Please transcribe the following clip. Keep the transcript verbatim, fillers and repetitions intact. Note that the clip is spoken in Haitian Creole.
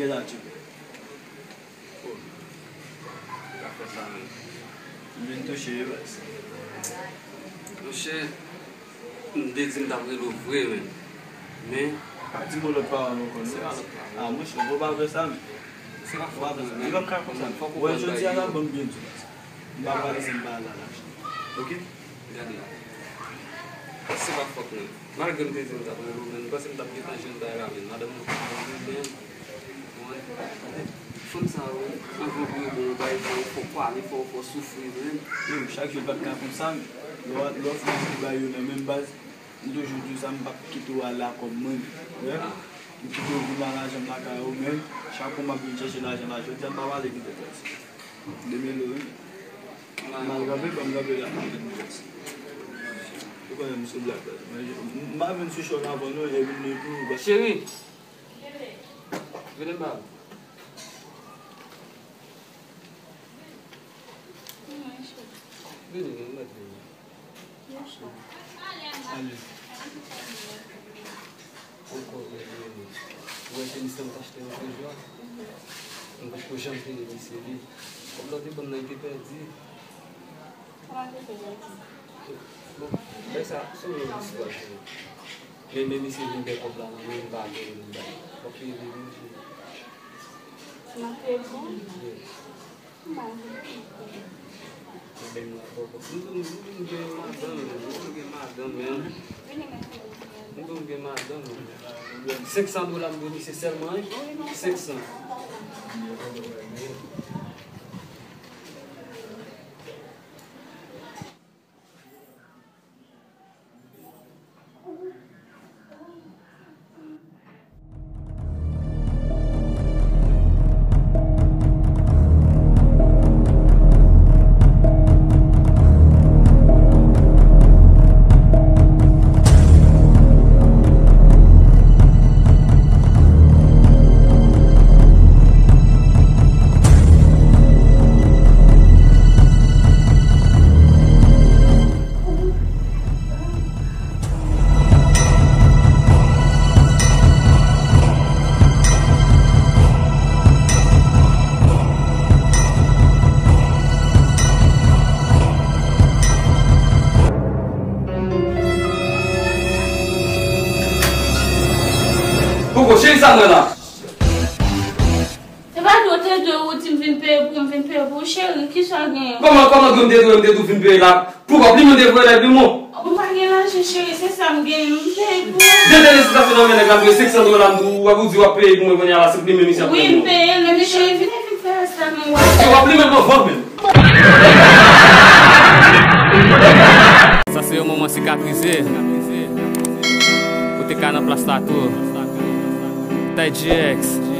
Sa tchoup. Oh. Ou ka fè sa menm. M vin touche wi baz. Monchè, m te di m t ap rele w vre menm. Men. Pa di m yon lòt pawòl ankò non. Se pa lòt pawòl. Ah monchè, fò w pa fè sa menm. Se pa fòt mwen menm. Li p ap ka konsa. Fòk ou konprann bagay yo. Wè jodi a l ap ban m byen di w baz. M pa prale san m pa al la lache. Oke? Gade. Se pa fòt mwen. Malgre m te di m t ap rele w, men m panse m t ap gentan jwenn bagay la, men madanm mwen pa vle, men, ou konprann? Fanm sa yo, anvan pou yo ba w yon bagay, fò, fò w pale, fò, fò w soufri, men. Yo, chak jou l pa t ka konsa, men. Lè w, lè w fin bay yo nan menm baz, m toujou di w sa, m p ap kite w al la kòm mwen, men. Ou wè? M kite w vin la lajan m lakay ou, men. Chak fwa m ap vin chèche lajan la, jodi a m pa pale ki te fè sa. Demen lo wi. M al kanpe, ban m kanpe la. Ou konnen m sou blak la. M pa vin sou chòk avan non, e vin li pou ou. Cheri, vini m ba ou. Vini, vini, mèt vini. Ale. Ankò, ou wè tenis lan m t achte lòt jou a? M potko janm peye misye li. Kòb la w te ban m nan, li te pèdi. Kòman l te fè pèdi? Bon, lè sa, se yon lòt istwa, cheri. Men, men misye vin pran kòb la nan men m, m pa genyen pou m ba li. W ap peye li, wi, cheri. M ap peye pou ou? Yes. M pa gen pwoblèm. M vin gen madanm, men. M vin gen madanm, men. M vin gen madanm, men. Senk san dola m dwe misye sèlman, wi. Senk san. Poko, cheri, sa mwen la. Se pa di w te dwe ou di m vin peye pou ou, m vin peye pou ou, cheri, kisa w genyen? Kòman, kòman dwe m te dwe, m te dwe vin peye la? Pou w pa plimen m te voye la plimen w. Ou pa gen lajan, cheri, se sa m genyen, m peye pou ou. De tèl esitasyon nan men nèg la, m dwe senk san dola, m di w, w ap di w ap peye pou mwen kounye a la, se plimen misye ap plimen w. Wi, m peye l, men cheri, vin, vin fè rès la, men w ap. Se w ap plimen l panvan menm. Sa se yon moman sikatrize. Ou te ka nan plas la tou. Tay G X.